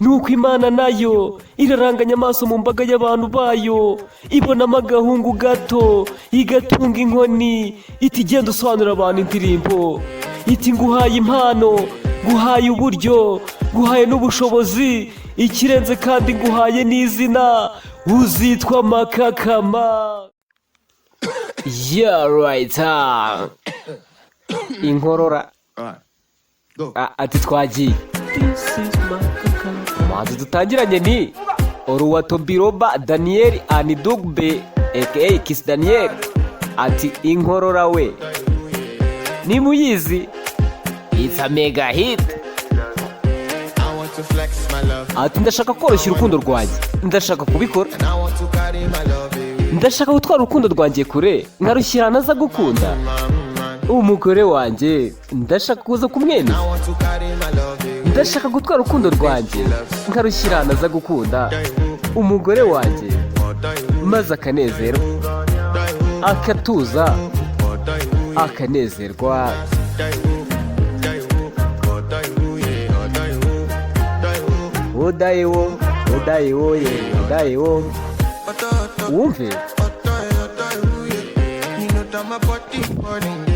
Nuko Imana nayo iraranganya amaso mu mbaga y'abantu bayo, ibonamo agahungu gato, igatunga inkoni, iti: "Genda usobanurira abantu indirimbo." Iti: "Nguhaye impano, nguhaye uburyo, nguhaye n'ubushobozi, ikirenze kandi nguhaye n'izina, uzitwa Makakama." Yeah, right. Inkorora. Alright. Go. Ah, ati twagiye. Umuhanzi dutangiranye ni Oluwatobiloba Daniel Anidugbe, aka Kiss Daniel. Ati inkorora we, nimuyizi, it's a mega hit. I want to flex my love. Ati ndashaka koroshya urukundo rwanjye, ndashaka kubikora. And I want to carry my love away. Ndashaka gutwara urukundo rwanjye kure, nkarushyira aza gukunda umugore wanjye. Ndashaka kuza kumwemeza. I want to carry my love away. Ndashaka gutwara urukundo rwanjye, nkarushyira ahantu aza gukunda umugore wanjye, maze akanezerwa, akatuza, akanezerwa. Odayiwo, odayiwo ye, odayiwo, wumve.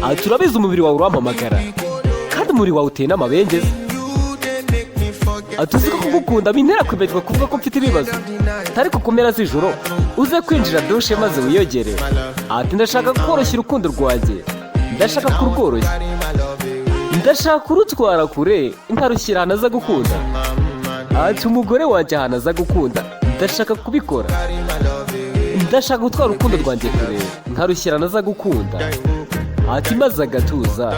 Aha turabizi, umubiri wawe urampamagara kandi umubiri wawe uteye n'amabengeza. Ati uzi ko kugukunda bintera kwibagirwa kuvuga ko mfite ibibazo. Ariko ku mpera z'ijoro uze kwinjira douche maze wiyogere. Ati ndashaka koroshya urukundo rwanjye, ndashaka kurworoshya, ndashaka kurutwara kure, nkarushyira ahantu aza gukunda. Ati umugore wanjye, ahantu aza gukunda, ndashaka kubikora. Ndashaka gutwara urukundo rwanjye kure, nkarushyira ahantu aza gukunda. Ati maze agatuza.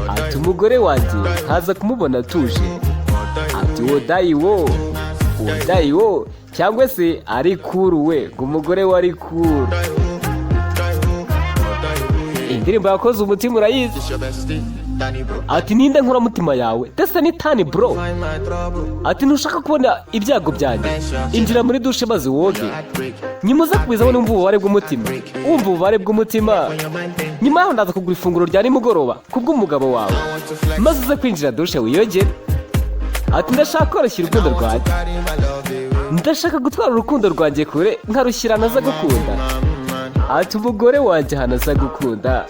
Ati umugore wanjye nkaza kumubona atuje. Ati wodayiwo, wodayiwo, cyangwa se ari cool we, ngo umugore we ari cool. Indirimbo yakoze umutima urayizi. Ati ninde nkoramutima yawe ndetse ni tani bro. Ati ntushaka kubona ibyago byanjye, injira muri douche maze woge. Nyuma uza kubizaho numva ububabare bw'umutima, wumva ububabare bw'umutima. Nyuma yaho ndaza kugura ifunguro rya nimugoroba kubw'umugabo wawe, maze uze kwinjira douche wiyogere. Ati ndashaka koroshya urukundo rwanjye, ndashaka gutwara urukundo rwanjye kure, nkarushyira ahantu aza gukunda. Ati umugore wanjye ahantu aza gukunda.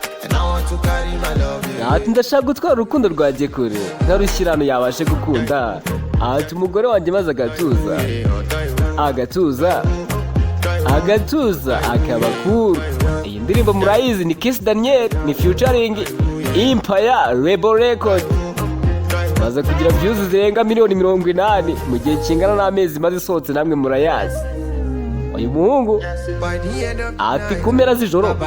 Ati ndashaka gutwara urukundo rwanjye kure, nkarushyira ahantu yabashe gukunda. Ati umugore wanjye maze agatuza, agatuza, agatuza, akaba cool. Iyi ndirimbo murayizi, ni Kiss Daniel, ni featuring Empire Label Record. Maze kugira views zirenga miliyoni 80 mu gihe kingana n'amezi maze isohotse, namwe murayazi. Uyu muhungu ati ku mpera z'ijoro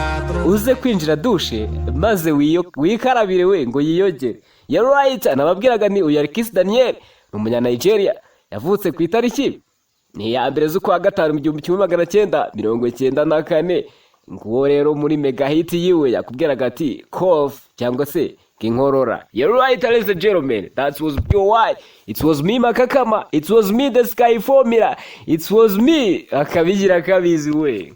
uze kwinjira douche maze wikarabire we, ngo yiyogere. Ya right, nababwiraga ni uyu ari Kiss Daniel, ni umunya Nigeria, yavutse ku itariki ni iya mbere z'ukwa gatanu mu 1994. Nguwo rero muri mega hit yiwe yakubwiraga ati cough, cyangwa se inkorora. You're right, ladies and gentlemen, that was POY. It was me, Makakama. It was me, the Sky Formula. It was me, akabigira akabizi we.